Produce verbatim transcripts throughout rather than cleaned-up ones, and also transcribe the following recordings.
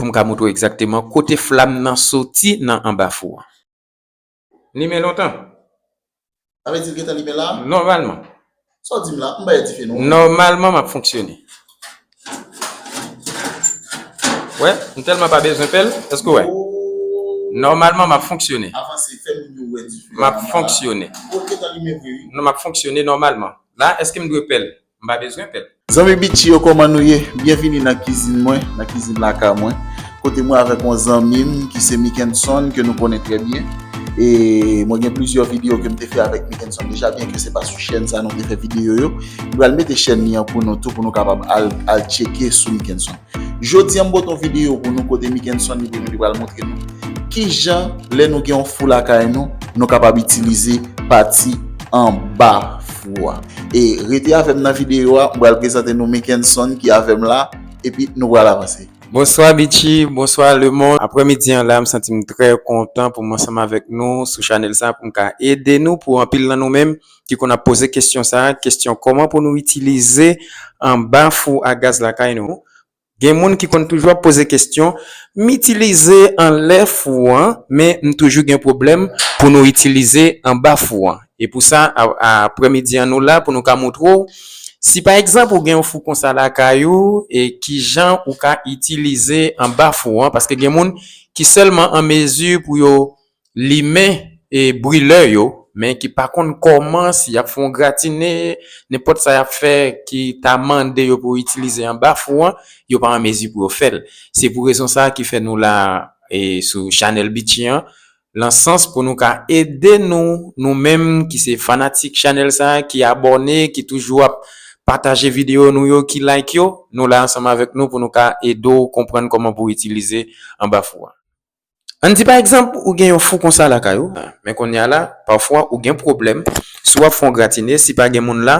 pou m ka montre w egzakteman kote flam nan soti nan anba fou an. Limen lontan. Sa vle di l gentan limen la? Nòmalman. Sa w di m la? M bay dife non. Nòmalman, m ap fonksyone. Wè, m tèlman pa bezwen pèl, èske w wè? Oh. Nòmalman, m ap fonksyone. Avanse, fè moun yo wè dife a. M ap fonksyone. Oh, l gentan limen vre, wi. Non, m ap fonksyone nòmalman. La, èske m dwe pèl? M pa bezwen pèl. Zanmi Bitchi yo, kòman nou ye? Byenvini nan kizin mwen, nan kizin lakay mwen. Kote mwen avèk yon zanmi m ki se Mickenson, ke nou konnen trè byen. E mwen gen plizyè videyo ke m te fè avèk Mickenson deja, byen ke se pa sou chèn sa nou te fè videyo yo. M pral mete chèn li an pou nou tou, pou nou kapab al, al tcheke sou Mickenson. Jodi a, m pote yon videyo pou nou kote Mickenson li pou nou, li pral montre nou kijan, lè nou gen yon fou lakay nou, nou kapab itilize pati anba fou a. E rete avè m nan videyo a, m pral prezante nou Mickenson ki avè m la, epi nou pral avanse. Bonswa Bitchi, bonswa lemonn. Aprèmidi an la, m santi m trè kontan pou m ansanm avèk nou sou chanèl sa, pou m ka ede nou, pou anpil nan nou menm ki konn ap poze kesyon sa, kesyon kòman pou nou itilize anba fou a gaz lakay nou. Gen moun ki konn toujou ap poze kesyon, m itilize anlè fou an, men m toujou gen pwoblèm pou nou itilize anba fou an. E pou sa, a, a, aprèmidi an nou la pou nou ka montre w, si pa egzanp ou gen yon fou konsa lakay ou, e kijan ou ka itilize anba fou an, paske gen moun ki sèlman an mezi pou yo limen e brilè yo, men ki pa konn kòman, si y ap fè yon gratine, nenpòt sa y ap fè ki ta mande yo pou yo itilize anba fou an, yo pa an mezi pou yo fè l. Se pou rezon sa ki fè nou la, e, sou chanèl Bitchi an, nan sans pou nou ka ede nou, nou menm ki se fanatik chanèl sa, ki abòne, ki toujou ap pataje videyo nou yo, ki like yo, nou la ansanm avèk nou pou nou ka ede w konprann kòman pou w itilize anba fou an. Ann di pa egzanp, ou gen yon fou konsa lakay ou, men kounye a la, pafwa ou gen pwoblèm, si w ap fè yon gratine, si pa gen moun la,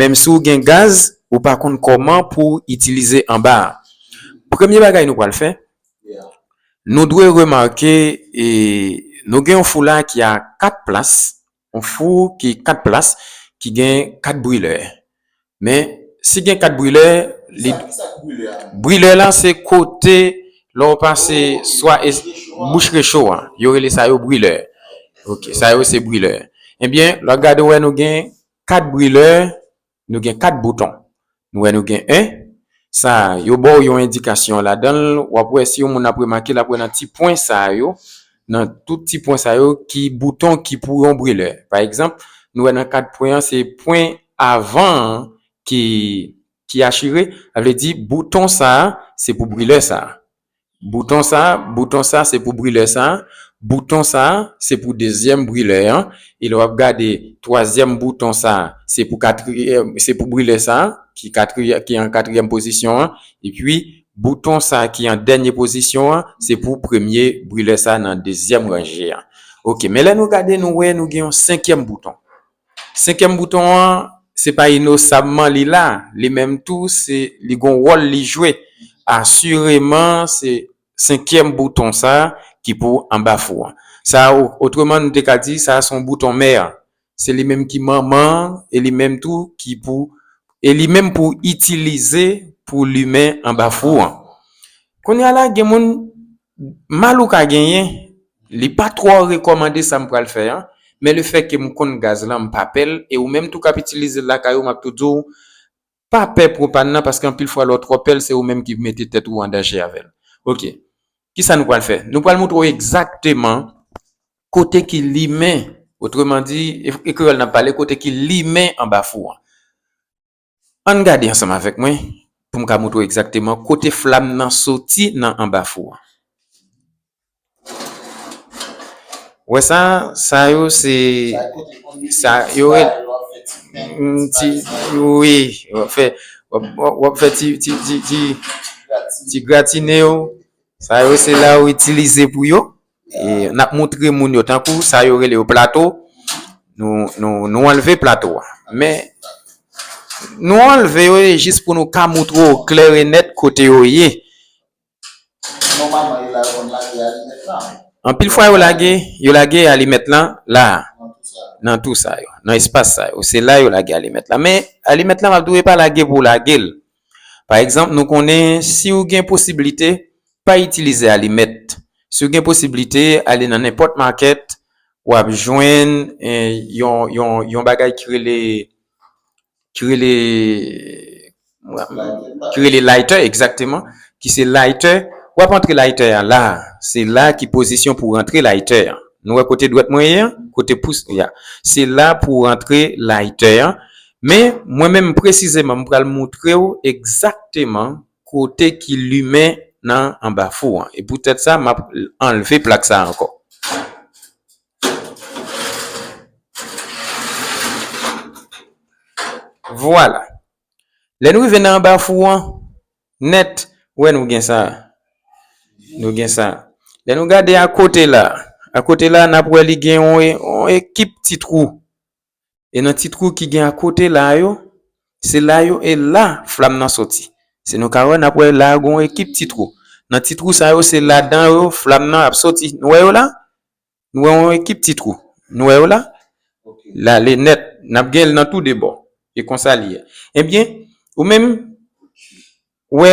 menm si w gen gaz, ou pa konn kòman pou w itilize anba a. Premye bagay nou pral fè, nou dwe remake, e, nou gen yon fou la ki a kat plas, yon fou ki kat plas, ki gen kat brilè. Men, si gen kat brilè, li, brilè la, se kote lè w pase swa bouch recho a, yo rele sa yo brilè. Ok, sa yo se brilè. Ebyen, lè w ap gade, w wè nou gen kat brilè, nou gen kat bouton. Nou wè nou gen en, sa yo ba w yon endikasyon ladan l, w ap wè si yon moun ap remake, l ap wè nan ti pwen sa yo, nan tout ti pwen sa yo, ki bouton ki pou yon brilè. Pa egzanp, nou wè nan kat pwen an, se pwen avan an ki, ki achire, sa vle di bouton sa a, se pou brilè sa a. Bouton sa, bouton sa, se pou brilè sa. Bouton sa, se pou dezyèm brilè an. E lè w ap gade, twazyèm bouton sa, se pou katriyèm, se pou brilè sa, ki katriyè-, ki an katriyèm pozisyon an. Epi, bouton sa ki an dènye pozisyon an, se pou premye brilè sa nan dezyèm ranje an. Ok, men lè nou gade, nou wè nou gen yon senkyèm bouton. Senkyèm bouton an, se pa inosanman li la, li menm tou, se, li gon wòl li jwe. Asireman, se senkyèm bouton sa ki pou anba fou an. Sa, o-, otreman, nou te ka di, sa se yon bouton mè. Se li menm ki manman an, e li menm tou ki pou, e li menm pou itilize pou limen anba fou an. Kounye a la, gen moun, mal ou ka genyen, li pa twò rekòmande sa m pral fè an, men lefètke m konn gaz lan, m pa pè l, e ou menm tou k ap itilize l lakay ou, m ap tou di w, pa pè pwopan nan, paske anpil fwa lè w twò pè l, se ou menm ki mete tèt ou an danje avè l. Ok. Kisa nou pral fè? Nou pral montre w egzakteman kote ki limen, otreman di, e, e kreyòl n ap pale, kote ki limen anba fou an. Ann gade ansanm avèk mwen pou m ka montre w egzakteman kote flam nan soti nan anba fou an. Wè sa, sa yo se, sa yo rele, mm, ti, wi, w ap fè, w ap, w ap, w ap fè ti, ti, ti, ti, ti gratine yo. Sa yo se la yo itilize pou yo. E n ap montre moun yo tankou sa yo rele yo plato. Nou, nou, nou anlve plato a. Men, nou anlve yo e jis pou nou ka montre w klè e nèt kote yo ye. Nòmalman, yo la konn lage alimèt la. Anpil fwa, yo lage, yo lage alimèt lan la, nan tou sa yo, nan espas sa yo. Se la yo lage alimèt la. Men, alimèt la, m ap di w, e pa lage pou w lage l. Pa egzanp, nou konnen, si w gen posiblite, pa itilize alimèt. Si w gen posiblite, ale nan nenpòt makèt, w ap jwenn, eh, yon, yon, yon bagay ki rele, ki rele, ki rele lighter, egzakteman, ki se lighter. W ap antre lighter a la, se la ki pozisyon pou w antre lighter an. Nou wè kote dwèt mwen ye an, kote pous ya. Se la pou w antre lighter an. Men, mwen menm presizeman, m pral moutre w egzakteman kote ki limen nan anba fou an. E poutèt sa, m ap anlve plak sa ankò. Vwala. Lè nou rive nan anba fou an, nèt, wè nou gen sa. Nou gen sa. Lè nou gade akote la, akote la, n ap wè li gen yon, yon ekip ti twou. E nan ti twou ki gen akote la yo, se la yo e la flam nan soti. Si nou ka wè, n ap wè la gen yon ekip ti twou. Nan ti twou sa yo, se ladan yo flam nan ap soti. Nou wè yo la? Nou wè yon ekip ti twou. Nou wè yo la? La, li nèt. N ap gen l nan tou de bò. E konsa li ye. Ebyen, ou menm, wè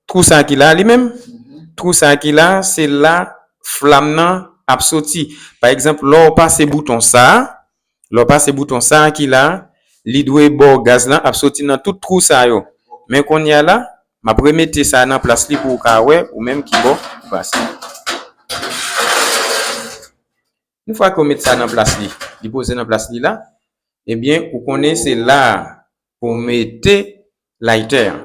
twou sa ki la, li menm? Twou sa ki la, se la flam nan ap soti. Pa egzanp, lè w pase bouton sa, lè w pase bouton sa ki la, li dwe ba w gaz lan ap soti nan tout twou sa yo. Men kounye a la, m ap remete sa nan plas li pou w ka wè ou menm ki bò ou pase. Yon fwa ke w met sa nan plas li, li poze nan plas li la, ebyen, ou konnen se la a pou w mete lighter an.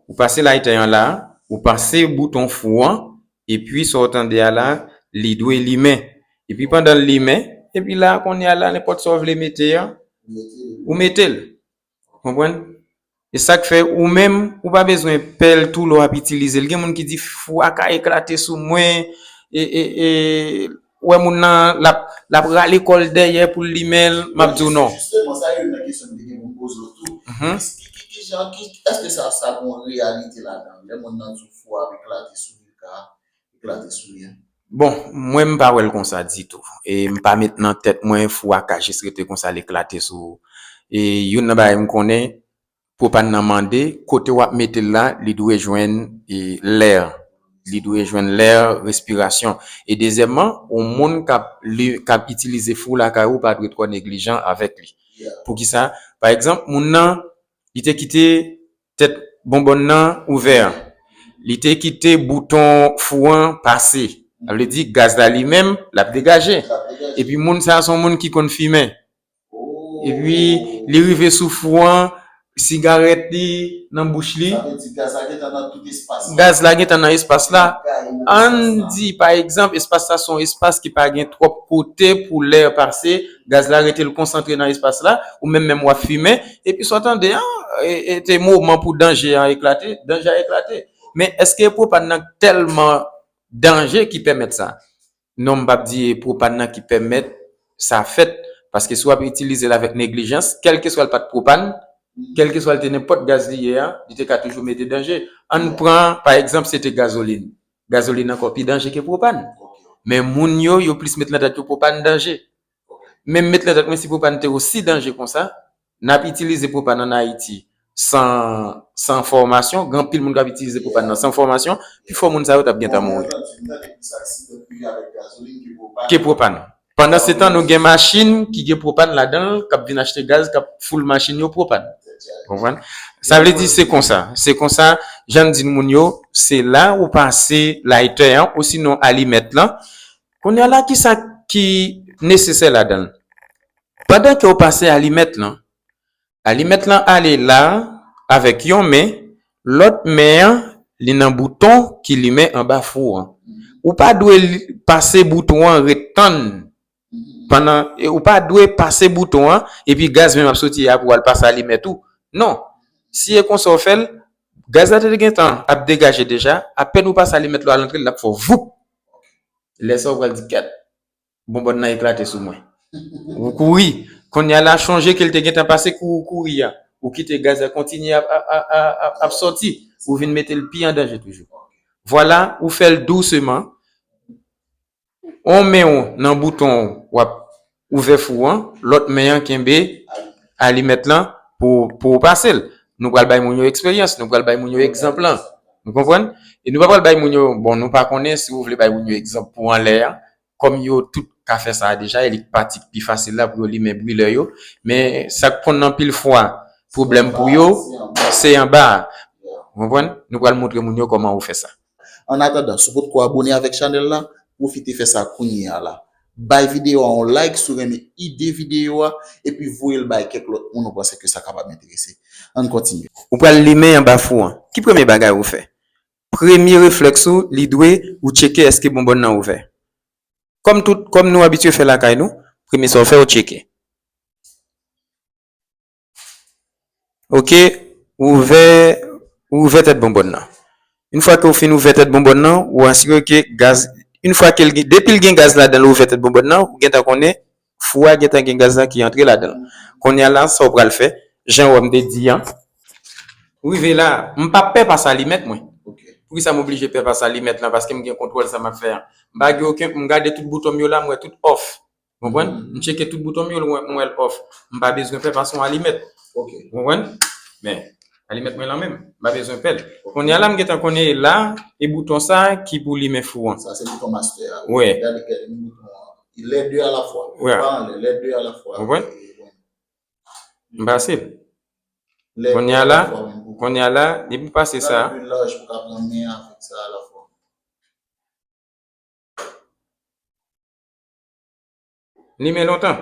Ou pase lighter an la, ou pase bouton fou an, epi sa w tande a la, li dwe limen. Epi pandan l limen, epi la, kounye a la, nenpòt sa w vle mete an, ou mete l. Konprann? E sa k fè ou menm, ou pa bezwen pèl tou lè w ap itilize l. Gen moun ki di fou a ka eklate sou mwen, e, e, e, wè moun nan, l ap, l ap rale kò l dèyè pou l limen l, m ap di w non. Jisteman, sa youn nan kesyon m te gen pou m poze w tou. Ki, ki, ki jan, ki, èske sa, sa gen yon reyalite ladan l? Lè moun nan di w fou a ap eklate sou li, l ka eklate sou li a? Bon, mwen m pa wè l konsa ditou. E m pa met nan tèt mwen fou a ka jis rete konsa l eklate sou ou. E youn nan bagay m konnen, pwopàn nan mande, kote w ap mete l la, li dwe jwenn, e, lè. Li dwe jwenn lè, respirasyon. E dezyèmman, yon moun k ap, li, k ap itilize fou lakay ou pa dwe twò neglijan avèk li. Poukisa? Pa egzanp, moun nan, li te kite tèt bonbòn nan ouvè. Li te kite bouton fou an pase. Sa vle di gaz la li menm, l ap degaje. Epi moun sa a se yon moun ki konn fimen. Epi li rive sou fou an, sigarèt li nan bouch li. Sa vle di gaz la gentan nan tout espas la. Gaz la gentan nan espas la. Ann di, pa egzanp, espas la se yon espas ki pa gen twòp kote pou lè pase, gaz la rete l konsantre nan espas la, ou menm menm w ap fimen, epi sa w tande an, e, e te moman pou danje an eklate, danje a eklate. Men èske pwopàn nan tèlman danje ki pèmèt sa? Non, m p ap di e pwopàn nan ki pèmèt sa fèt, paske si w ap itilize l avèk neglijans, kèlkeswa l pa t pwopàn, kèlkeswa l te nenpòt gaz li ye a, li te ka toujou mete danje. Ann pran, pa egzanp, se te gazolin. Gazolin ankò pi danje ke pwopàn. Men moun yo, yo plis met nan tèt yo pwopàn danje. Men m met nan tèt mwen si pwopàn te osi danje konsa, n ap itilize pwopàn ann Ayiti san, san fòmasyon. Gen anpil moun k ap itilize pwopàn nan san fòmasyon. Pifò moun sa yo t ap gentan mouri. Ke pwopàn. Pandansetan, nou gen machin ki gen pwopàn ladan l, k ap vin achte gaz, k ap foul machin yo pwopàn. Konprann? Sa vle di se konsa. Se konsa, jan m di moun yo, se la ou pase laytè an, osinon alimèt lan. Kounye a la, kisa ki nesesè ladan l? Pandan ke w pase alimèt lan, alimèt lan ale la avèk yon men, lòt men an, li nan bouton ki limen anba fou an. Ou pa dwe li, pase bouton an, ret tann pandan, e ou pa dwe pase bouton an, epi gaz menm ap soti a pou w al pase alimèt ou. Non. Si e konsa w fè l, gaz la te gentan ap degaje deja, apèn ou pase alimèt la al antre l, l ap fè w voup. Lè sa a, ou pral di, "Kèt, bonbòn nan eklate sou mwen." Ou kouri. Kounye a la, chonje ke l te gentan pase kou ou kouri a. Ou kite gaz la kontinye ap, ap, ap, ap, ap, ap soti. Ou vin mete l pi an danje toujou. Vwala, ou fè l douseman. On men w nan bouton w, w ap ouvè fou an, lòt men an kenbe alimèt lan pou, pou w pase l. Nou pral bay moun yo eksperyans, nou pral bay moun yo egzanp lan. Ou konprann? E nou pa pral bay moun yo, bon, nou pa konnen si ou vle bay moun yo egzanp pou anlè a, kòm yo tout ka fè sa deja, e li pati pi fasil la pou yo limen brilè yo. Men sa k konn anpil fwa pwoblèm pou yo, se anba a. Ou konprann? Nou pral montre moun yo kòman ou fè sa. An atandan, si w potko abone avèk chanèl la, pwofite fè sa kounye a la. Bay videyo a yon like si w renmen ide videyo a, epi voye l bay kèk lòt moun ou panse ke sa kapab enterese. Ann kontinye. Ou pral limen anba fou an. Ki premye bagay ou fè? Premye reflèks ou, li dwe ou tcheke èske bonbòn nan ouvè. Kòm tout, kòm nou abitye fè lakay nou, premye sa w fè, ou tcheke. Ok, ou ouvè, ou ouvè tèt bonbòn nan. Yon fwa ke ou fin ouvè tèt bonbòn nan, ou asire ke gaz, yon fwa ke l gen, depi l gen gaz ladan l, ou ouvè tèt bonbòn nan, ou gentan konnen fou a gentan gen gaz la ki antre ladan l. Kounye a la, sa w pral fè, jan w wè m te di an. Ou rive la, m p ap pè pase alimèt mwen. Poukisa m oblije pè pase alimèt lan? Paske m gen kontwòl sa m ap fè an. M pa gen okenn, m gade tout bouton m yo la, m wè tout off. Ou konprann? M tcheke tout bouton m yo, m wè l off. M pa bezwen pè pase yon alimèt. Ou konprann? Men, alimèt mwen lan menm, m pa bezwen pè l. Kounye a la, m gentan konnen e la, e bouton sa ki pou limen fou an. Sa se bouton master a. Wi. Gade kèk bouton an. Lè de alafwa. Wi. Pa anlè, lè de alafwa. Ou konprann? M pase l. Kounye a la, kounye a la, depi m pase sa. Limen lontan.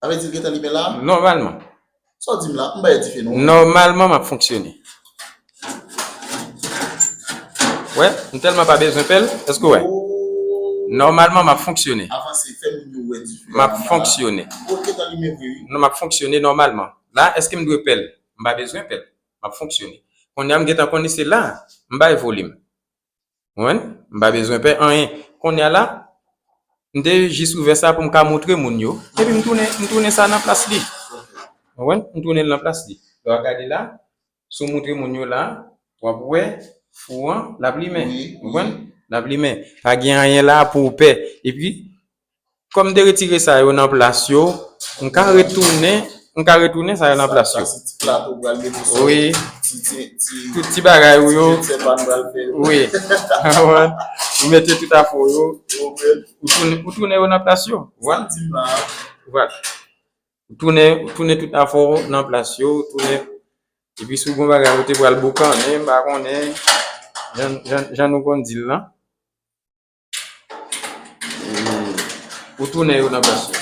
Sa vle di l gentan limen la? Nòmalman. Sa w di m la? M bay dife non. Nòmalman, m ap fonksyone. Wè, m tèlman pa bezwen pè l, èske w wè? Nòmalman, m ap fonksyone. Avanse, fè moun yo wè dife a. M ap fonksyone. Non, m ap fonksyone nòmalman. La, èske m dwe pè l? M pa bezwen pè l. M ap fonksyone. Kounye a, m gentan konnen se la, m bay volim. Ou konprann? M pa bezwen pè anyen. Kounye a la, m te jis ouvè sa pou m ka montre moun yo. Epi m tounen, m tounen sa nan plas li. Ou konprann? M tounen l nan plas li. Lè w ap gade la, si w montre moun yo la, w ap wè fou an, l ap limen. Ou konprann? L ap limen. Pa gen anyen la pou w pè. Epi, Kòm m te retire sa yo nan plas yo, m ka retounen, m ka retounen sa yo nan plas yo. Wi. Tout ti bagay ou yo. Wi. Ou mete tout afè w yo. Ou tounen, ou tounen yo nan plas yo. Vwala. Vwala. Ou tounen, ou tounen tout afè w nan plas yo. Ou tounen. Epi si w gen yon bagay ou te pral boukannen, m pa konnen. Jan, jan, jan nou konn di l lan. Ou tounen yo nan plas yo.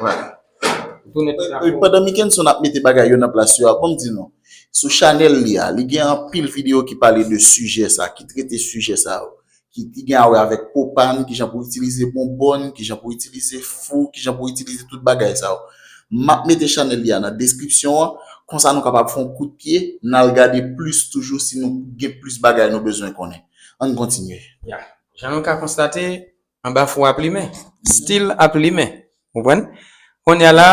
Vwala. Ou tounen tout afè w. Pandan Mickenson ap mete bagay yo nan plas yo a, ban m di nou, sou chanèl li a, li gen anpil videyo ki pale de sijè sa, ki trete sijè sa yo, ki, ki gen a wè avèk pwopàn, kijan pou itilize bonbòn, kijan pou itilize fou, kijan pou itilize tout bagay sa yo. M ap mete chanèl li a nan deskripsyon an, konsa nou kapab fè yon kout pye, n al gade plis toujou si nou gen plis bagay nou bezwen konnen. Ann kontinye. Ya. Jan nou ka konstate, anba fou ap limen. Still ap limen. Ou konprann? Kounye a la,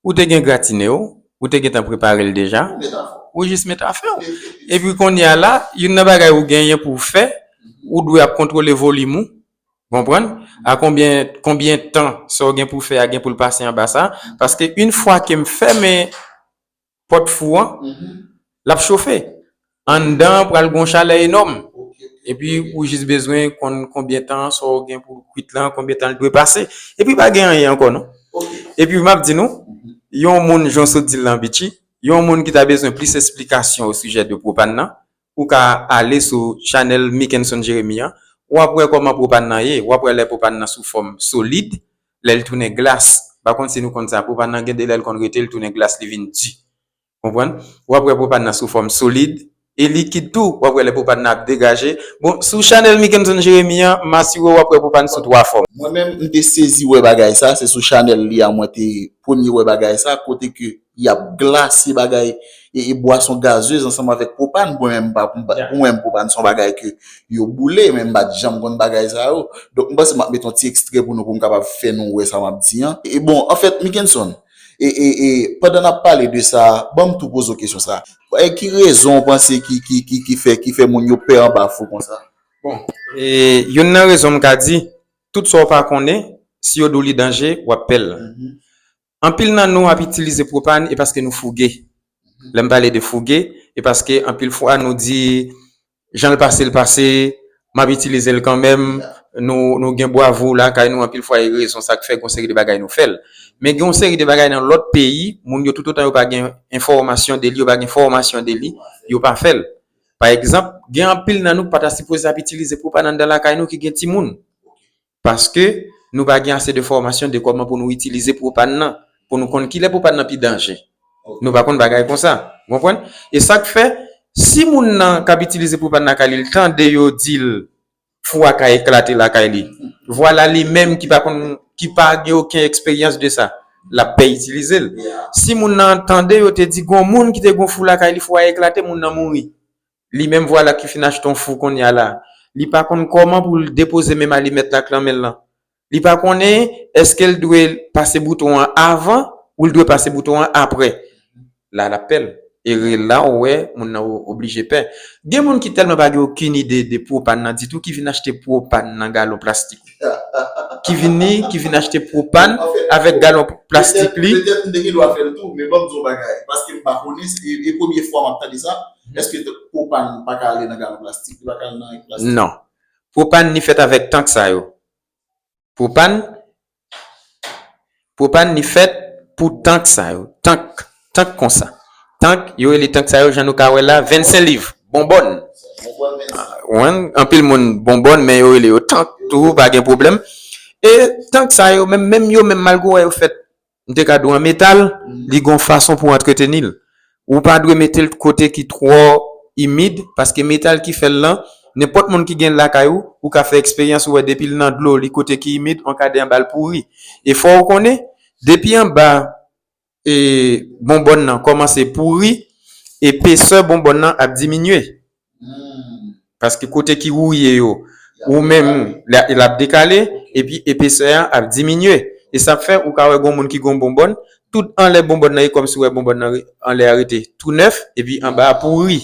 ou te gen gratine w, ou te gentan prepare l deja. Ou jis met afè w. Epi kounye a la, youn nan bagay ou genyen pou w fè, ou dwe ap kontwole volim ou. Konprann? A konbyen, konbyen tan sa w gen pou w fè a gen pou l pase anba sa? Paske yon fwa ke m fèmen pòt fou an, l ap chofe. Anndan an pral gen yon chalè enòm. Epi ou jis bezwen konn konbyen tan sa w gen pou l kwit lan, konbyen tan l dwe pase. Epi pa gen anyen ankò non. Epi m ap di nou, yon moun, jan w sot di l lan Bitchy, yon moun ki ta bezwen plis esplikasyon osijè de pwopàn nan, ou ka ale sou chanèl Mickenson Jeremy an, w ap wè kòman pwopàn nan ye, w ap wè lè pwopàn nan sou fòm solid, lè l tounen glas. M pa konn si nou konn sa, pwopàn nan gen de lè l konn rete, l tounen glas, li vin di. Konprann? W ap wè pwopàn nan sou fòm solid e likid tou. W ap wè lè pwopàn nan ap degaje. Bon, sou chanèl Mickenson Jeremy an, m asire w w ap wè pwopàn sou twa fòm. Mwen menm, m te sezi wè bagay sa, se sou chanèl li a mwen te premye wè bagay sa, kote ke y ap glase bagay e, e bwason gazez ansanm avèk pwopàn. Mwen menm, m pa, m pa, pou mwen, pwopàn se yon bagay ke yo boule, men m pa t janm konn bagay sa yo. Donk, m panse m ap mete yon ti ekstrè pou nou, pou m kapab fè nou wè sa m ap di an. E bon, anfèt, Mickenson, e, e, e, pandan n ap pale de sa, ban m tou poze w kesyon sa. E ki rezon w panse ki, ki, ki, ki fè, ki fè moun yo pè anba fou konsa? Bon, e, youn nan rezon m ka di, tout sa w pa konnen, si yo di w li danje, w ap pè l. Anpil nan nou ap itilize pwopàn e paske nou fouge. Lè m pale de fouge, E paske anpil fwa nou di, jan l pase, l pase, m ap itilize l kanmenm, nou, nou gen bwa vou lakay nou, anpil fwa e rezon sa k fè gon seri de bagay nou fè l. Men gen yon seri de bagay nan lòt peyi, moun yo toutotan yo pa gen enfòmasyon de li, yo pa gen fòmasyon de li, yo pa fè l. Pa egzanp, gen anpil nan nou k pa ta sipoze ap itilize pwopàn anndan lakay nou ki gen timoun. Paske nou pa gen ase de fòmasyon de kòman pou nou itilize pwopàn nan, pou nou konn kilè pwopàn nan pi danje. Nou pa konn bagay konsa. Ou konprann? E sa k fè, si moun nan k ap itilize pwopàn lakay li, l tande yo di l fou a ka eklate lakay li, vwala li menm ki pa konn, ki pa gen okenn eksperyans de sa, l ap pè itilize l. Si moun nan tande yo te di gon moun ki te gon fou lakay li, fou a eklate, moun nan mouri. Li menm vwala ki fin achte yon fou kounye a la. Li pa konn kòman pou l depoze menm alimèt la ak lanmen l lan. Li pa konnen èske l dwe pase bouton an avan ou l dwe pase bouton an apre. La, l ap pè l. E rela ou wè, moun nan o-, oblije pè. Gen moun ki tèlman pa gen okenn ide de pwopàn nan ditou, ki vin achte pwopàn nan galon plastik. Ki vini, ki vin achte pwopàn avèk galon plastik li. Petèt, petèt m te gen dwa fè l tou, men ban m di w yon bagay. Paske m pa konnen, e, e premye fwa m ap tande sa. Èske t-, pwopàn pa ka ale nan galon plastik? Li pa ka ale nan plastik? Non. Pwopàn ni fèt avèk tank sa yo. Pwopàn, pwopàn ni fèt pou tank sa yo. Tank, tank konsa. Tank, yo rele tank sa yo, jan nou ka wè la, vennsenk liv. Bonbòn. Bonbòn vennsenk. Wen, anpil moun bonbòn, men yo rele yo tank tou, pa gen pwoblèm. E tank sa yo, menm, menm yo, menm malgre w wè yo fèt, m te ka di w an metal, li gon fason pou antreteni l. Ou pa dwe mete l kote ki twò imid, paske metal ki fè l lan, nenpòt moun ki gen lakay ou, ou ka fè eksperyans ou wè depi l nan dlo, li kote ki imid, on ka di anba l pouri. E fò ou konnen, depi anba, e, bonbòn nan kòmanse pouri, epesè bonbòn nan ap diminye. Paske kote ki wouye yo, ou menm, la, l ap dekale, epi epesè a ap diminye. E sa ap fè ou ka wè gon moun ki gon bonbòn, tout anlè bonbòn nan, e kòmsi w wè bonbòn nan re-, anlè a rete tou nèf, epi anba a pouri.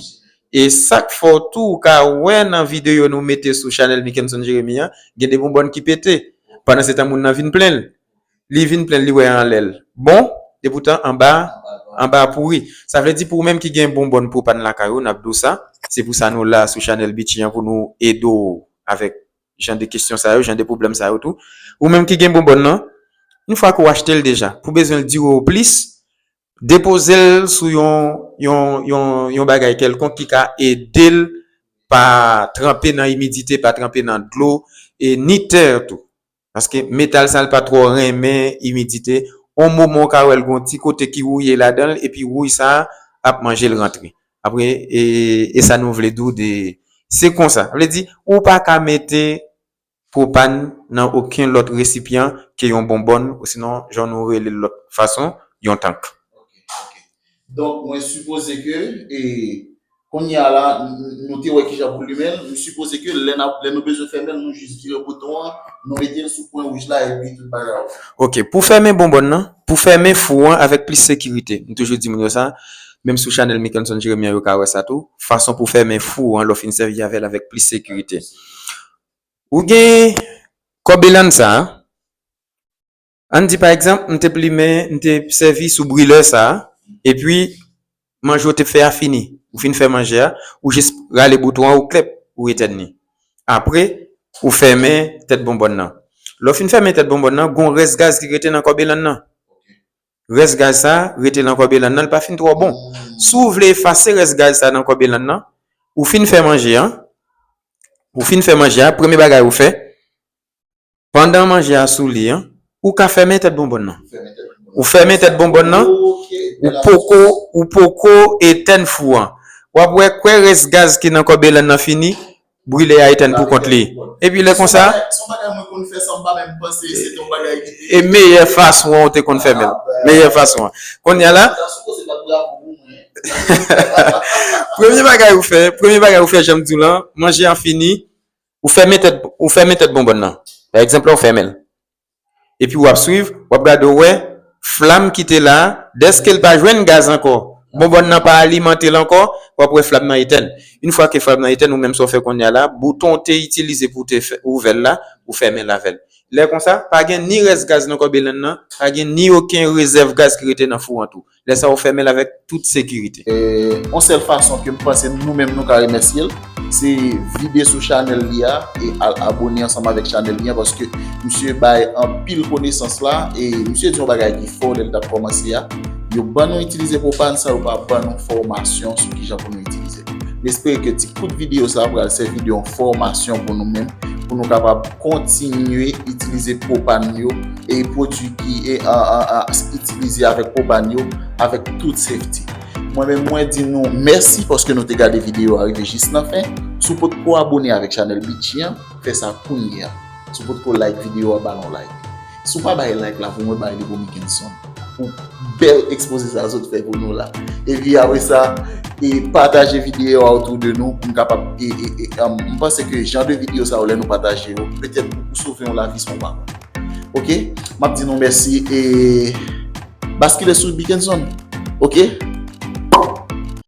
E sa k fè w tou, ou ka wè nan videyo nou mete sou chanèl Mickenson Jeremy an, gen de bonbòn ki pete. Pandan se tan moun nan vin plen l. Li vin plen, li wè anlè l bon, epoutan anba, anba a pouri. Sa vle di pou ou menm ki gen bonbòn pwopàn lakay ou, n ap di w sa. Se pou sa nou la sou chanèl Bitchy an pou nou ede w avèk jan de kesyon sa yo, jan de pwoblèm sa yo tou. Ou menm ki gen bonbòn nan, yon fwa ke w achte l deja, pou bezwen l dire w plis, depoze l sou yon, yon, yon, yon bagay kèlkonk ki ka ede l pa tranpe nan imidite, pa tranpe nan dlo, e ni tè tou. Paske metal sa, l pa twò renmen imidite. On moman, w ka wè l gon ti kote ki wouye ladan l, epi wouy sa a ap manje l rantre. Apre, e, e sa nou vle di w de, se konsa. Sa vle di, ou pa ka mete pwopàn nan okenn lòt resipyan ke yon bonbòn, osinon, jan nou rele l lòt fason, yon tank. Ok, ok. Donk, mwen sipoze ke, e, kounye a la, n-, n-, nou te wè kijan pou limen l, m sipoze ke lè n ap, lè nou bezwen fèmen l, nou jis vire bouton an, nou mete l sou pwen wouj la, epi tout bagay ap fèt. Ok, pou fèmen bonbòn nan, pou fèmen fou an avèk plis sekirite, m toujou di moun yo sa, menm sou chanèl Mickenson Jeremy an, yo ka wè sa tou, fason pou fèmen fou an, lè w fin sèvi avè l avèk plis sekirite. Ou gen kòbelann sa a. Ann di, pa egzanp, m te plimen, m te sèvi sou brilè sa a, epi manje w te fè a fini. Ou fin fè manje a, ou jis rale bouton an, ou klèp, ou etèn li. Apre, ou fèmen tèt bonbòn nan. Lè w fin fèmen tèt bonbòn nan, gon rès gaz ki rete nan kòbelann nan. Rès gaz sa a rete nan kòbelann nan, li pa fin twò bon. Si w vle efase rès gaz sa a nan kòbelann nan, ou fin fè manje a, ou fin fè manje a, premye bagay ou fè, pandan manje a sou li an, ou ka fèmen tèt bonbòn nan. Ou fèmen tèt bonbòn nan, ou poko, ou poko etèn fou an. W ap wè, kwè rès gaz ki nan kòbelann nan fini, brilè a etèn pou kont li. Epi lè konsa, se yon bagay mwen konn fè san m pa menm panse se te yon bagay ki te. E meyè fason an ou te konn fèmen l. Meyè fason an. Kounye a la, premye bagay ou fè, premye bagay ou fè, jan m di w lan, manje an fini, ou fèmen tèt, ou fèmen tèt bonbòn nan. Pa egzanp, la, ou fèmen l. Epi w ap swiv, w ap gade, w wè flam ki te la a, dèske l pa jwenn gaz ankò, bonbòn nan pa alimante l ankò, w ap wè flam nan etèn. Yon fwa ke flam nan etèn, ou menm sa w fè kounye a la, bouton w te itilize pou w te fè, ouvè l la, ou fèmen l avè l. Lè konsa, pa gen ni rès gaz nan kòbelann nan, pa gen ni okenn rezèv gaz ki rete nan fou an tou. Lè sa, ou fèmen l avèk tout sekirite. E, yon sèl fason ke m panse nou menm nou ka remèsye l, se vide sou chanèl li a e al abone ansanm avèk chanèl li a, paske misye bay anpil konesans la, e misye di yon bagay ki fò lè l t ap kòmanse a. Yo ban nou itilize pwopàn san yo pa ban nou fòmasyon sou kijan pou nou itilize l. M espere ke ti kout videyo sa a pral sèvi de yon fòmasyon pou nou menm, pou nou kapab kontinye itilize pwopàn yo e pwodui ki e, a, a, a, itilize avèk pwopàn yo avèk tout safety. Mwen menm, mwen di nou mèsi paske nou te gade videyo a rive jis nan fen. Si w potko abone avèk chanèl Bitchy an, fè sa kounye a. Si w potko like videyo a, ba l yon like. Si w pa bay like la pou mwen, bay li pou Mickenson, pou bèl ekspoze sa zot fè pou nou la. Epi apre sa, e pataje videyo a otou de nou pou n kapab, e, e, e, um, m panse ke jan de videyo sa yo, lè nou pataje yo, petèt ou sove yon lavi san w pa konn. Ok? M ap di nou mèsi e baskile sou Mickenson. Ok?